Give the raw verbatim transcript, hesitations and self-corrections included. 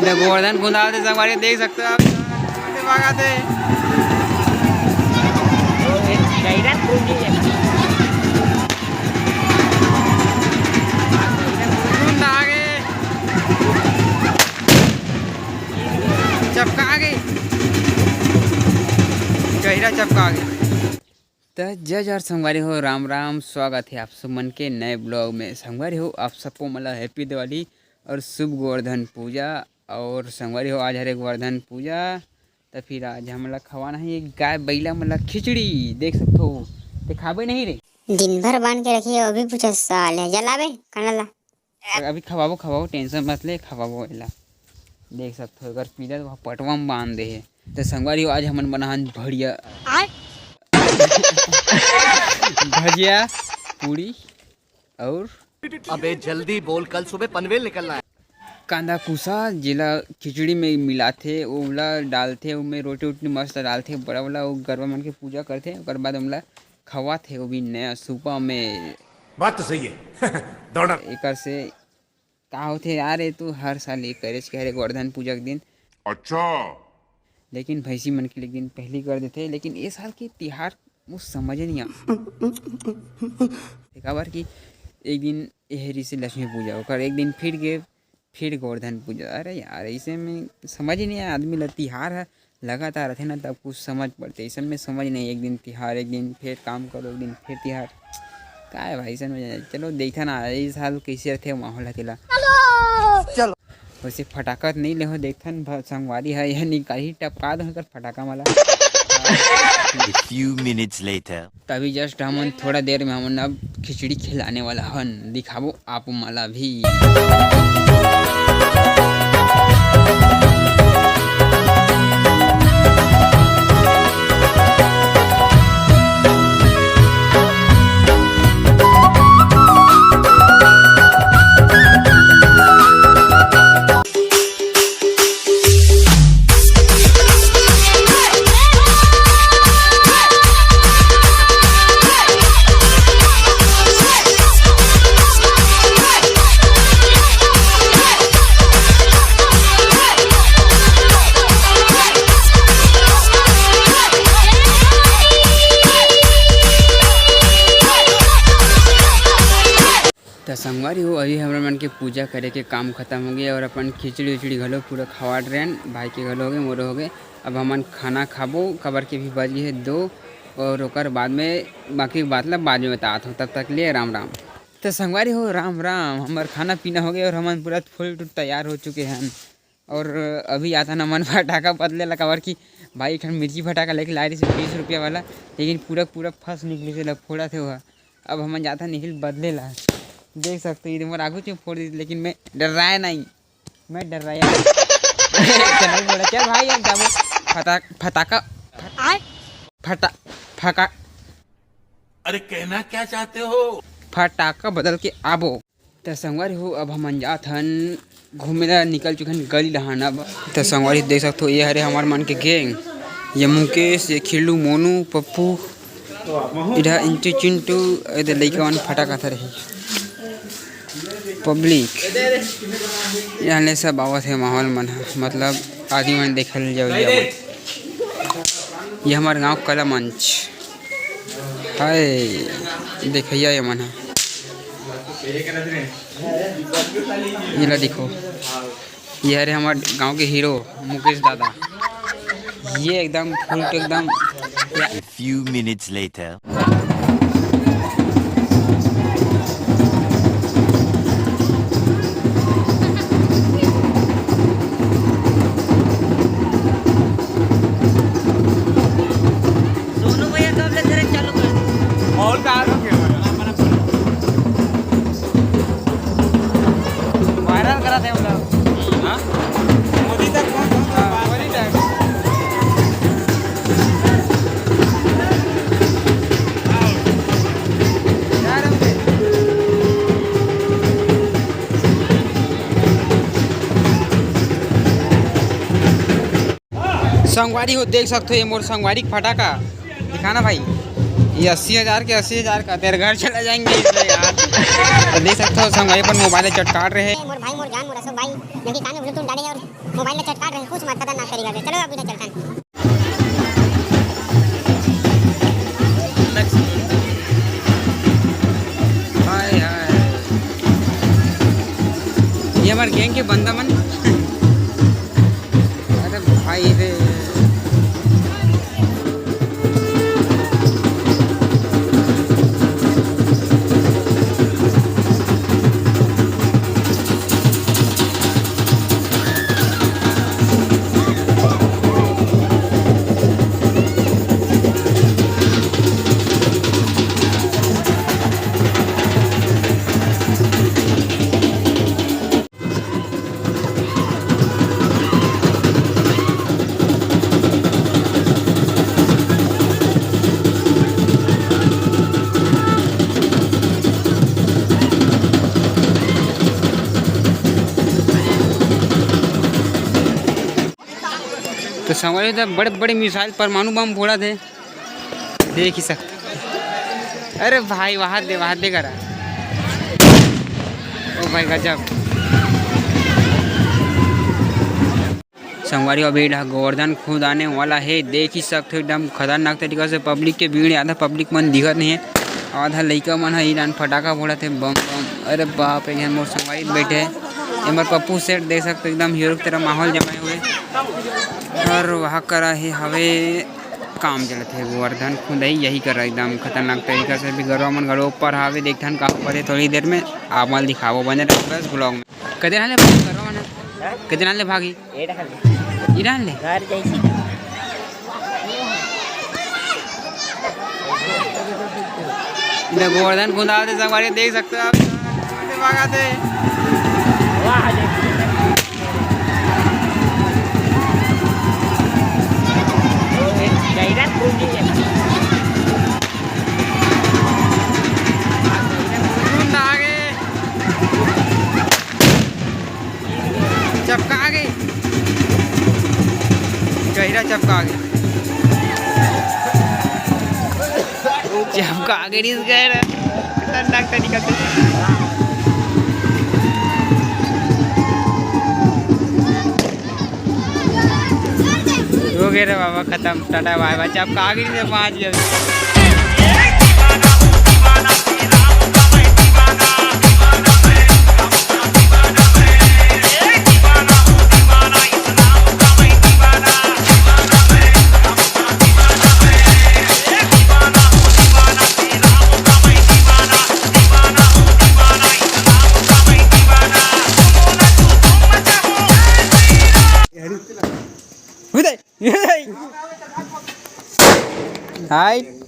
इधर गोवर्धन कुंदा थे संगवारी, देख सकते हो आप। भागा थे। कुंदा आगे। चपका आगे। गहिरा चपका आगे। त जय जोहार संगवारी हो, राम राम, स्वागत है आप सब मन के नए ब्लॉग में। संगवारी हो, आप सबको मला हैप्पी दिवाली और शुभ गोवर्धन पूजा। और संगवारी हो, आज हरे गोवर्धन पूजा, त फिर आज हमला खवाना है एक गाय बैला मला खिचड़ी। देख सकते हो, ते खाबे नहीं रे। दिन भर बांध के रखिए, अभी पूछा साल है, जलाबे खाना ला। अभी खवाबो, खवाबो, टेंशन मत ले, खवाबो एला। देख सकते हो, अगर पीला तो पटवा में बांध दे है। तो संगवारी हो, आज हमन बनाहन भड़िया। आय। भजिया, पूड़ी और अबे जल्दी बोल, कल सुबह पनवेल निकलना है। कांदा कुसा, जेला खिचड़ी में मिलाथे, ओला डालथे, ओमे रोटी उटी मस्त डालथे, बड़ा वाला, वो गरवा मन के पूजा करथे, ओकर बाद ओमला खवाथे, वो भी नया सूपा में। बात तो सही है। दौड़ा। एकर से का होथे यार, ये तो हर साल ये करेच के हरे गोवर्धन पूजा के दिन। अच्छा। लेकिन भैंसी मन के लिए एक दिन पहली कर देथे, लेकिन ये साल के तिहार वो समझ नहीं आ। काबर कि एक दिन एहरी से लक्ष्मी पूजा, ओकर एक दिन फिर के फिर गोवर्धन पूजा। अरे यार, ऐसे में समझ ही नहीं आया, आदमी ला तिहार है लगातार रथे ना, तब कुछ समझ पड़ते। ऐसे में समझ नहीं, एक दिन तिहार, एक दिन फिर काम करो, एक दिन फिर तिहार। का है भाई, ऐसे में चलो देखा ना, इस साल कैसे रथे माहौल है तेला। चलो। वैसे फटाका तो नहीं ले हो, देखथन भ-, संगवारी है, यह निकाली टपका दो कर फटाका वाला। A few minutes later. तभी just हमन थोड़ा देर में हमन अब खिचड़ी खिलाने वाला हन, दिखाबो आप मला भी। त संगवारी हो, अभी हमर मन के पूजा करे के काम खतम हो गे और अपन खिचड़ी उचड़ी घलो पूरा खवाट रहेन, भाई के घलो हो गे, मोरो हो गे। अब हमन खाना खाबो, काबर के अभी बज गे हे दो, और ओकर बाद में बाकी बात ला बाद में बतात हो। तब तक लिए राम राम। त संगवारी हो, राम राम। हमर खाना पीना हो गे और हमन पूरा फुल टू तैयार हो चुके हन। और अभी आता ना मन फटाका बदले ला, काबर कि भाई एक ठन मिर्ची फटाका लेके लाए रहिस बीस रुपया वाला, लेकिन पूरा पूरा फस निकलिस, ला फोड़त हे ओहा। अब हमन जाथन निखिल बदले ला। देख सकते हो, ये मोर आगू में फोड़ दिस, लेकिन मैं डर्राया नहीं, मैं डर्राया नहीं। चल भाई, अब जाबो फटा-, फटाका, आय? फटा-, फका-, अरे, कहना क्या चाहते हो? फटाका बदल के आबो। त संगवारी हो, अब हमन जात हन घूमे ला, निकल चुके हन गली डहान अब। त संगवारी देख सकथो, ये हरे हमर मन के गैंग, ये मुकेश, ये खिल्लू, मोनू, पप्पू, इधर इंटू चिंटू, इधर लइका मन फटाका था रही पब्लिक। यहाँ ले सब आवत हे माहौल मन ह, मतलब आदमी मन देखल जाओ ये मन। ये हमर गांव कला मंच। हाय, देखइया ये मन ह। ये ला देखो, ये हरे हमर गांव के हीरो मुकेश दादा। ये एकदम फुल टू एकदम। A few minutes later. Sonu भैया कब ले धरे चालू कर? माहौल का हाल हो गया भाई? वायरल करा थे हम लोग। हाँ? मोदी तक पहुंच, पहुंच, हाँ, मोदी तक। संगवारी हो, देख सकते हो, ये मोर संगवारी के फटाका। दिखाना भाई, ये अस्सी हजार के, अस्सी हजार का, तेरे घर चला जाएंगे इसमें यार। तो देख सकते हो, संगवारी अपन मोबाइल चटकाट रहे। मोर भाई, मोर जान, मोर अशोक भाई, जो कि कान में Bluetooth डाले हैं और मोबाइल ला चटकात रहे, कुछ मत, खतरनाक तरीका से। चलो, अभी ना चलथन। हाय, हाय। ये हमर गैंग के बंदा मन। अरे भाई रे। तो संगवारी हो, बड़े बड़े मिसाइल, परमाणु बम फोड़त हे, देख ही सकते। अरे भाई, वहां दे, वहां दे करा। ओ भाई, गजब। संगवारी हो, अभी एला गोवर्धन खुंद आने वाला हे, देख ही सकते हो, एकदम खतरनाक तरीका से पब्लिक के भीड़ हे, आधा पब्लिक मन दिखत नहीं हे, आधा लइका मन ह ईरान फटाका फोड़त हे, बम बम। अरे बाप रे, इहाँ मोर संगवारी बैठे हे, एमर पप्पू सेठ देख सकते हो, एकदम हीरो की तरह माहौल जमाए हुए। और वहाँ करा हे हवे काम चलत हे, गोवर्धन खुंदई यही करा, एकदम खतरनाक तरीका से। अभी गरवा मन घलो ऊपर हावे, देखथन का होथे थोड़ी देर में, आप मन दिखाबो, बने रहो बस vlog में। कदे रहले भागी गरवा मन? हाँ? कदे रहले भागी? ये रहले। ये रहले? घर जैसी। इधर गोवर्धन खुंदावत हे संगवारी, देख सकते हो आप। भागत हे। वाह, देख। गैरत पूंजी है। खुंद आगे। चपका गे, गहिरा चपका गे, चपका गे रिस गए रे। खतरनाक तरीका से। हो गए रे बाबा, खत्म, टाटा बाय बाय। चपका गे रिस पाँच बजे। हाय।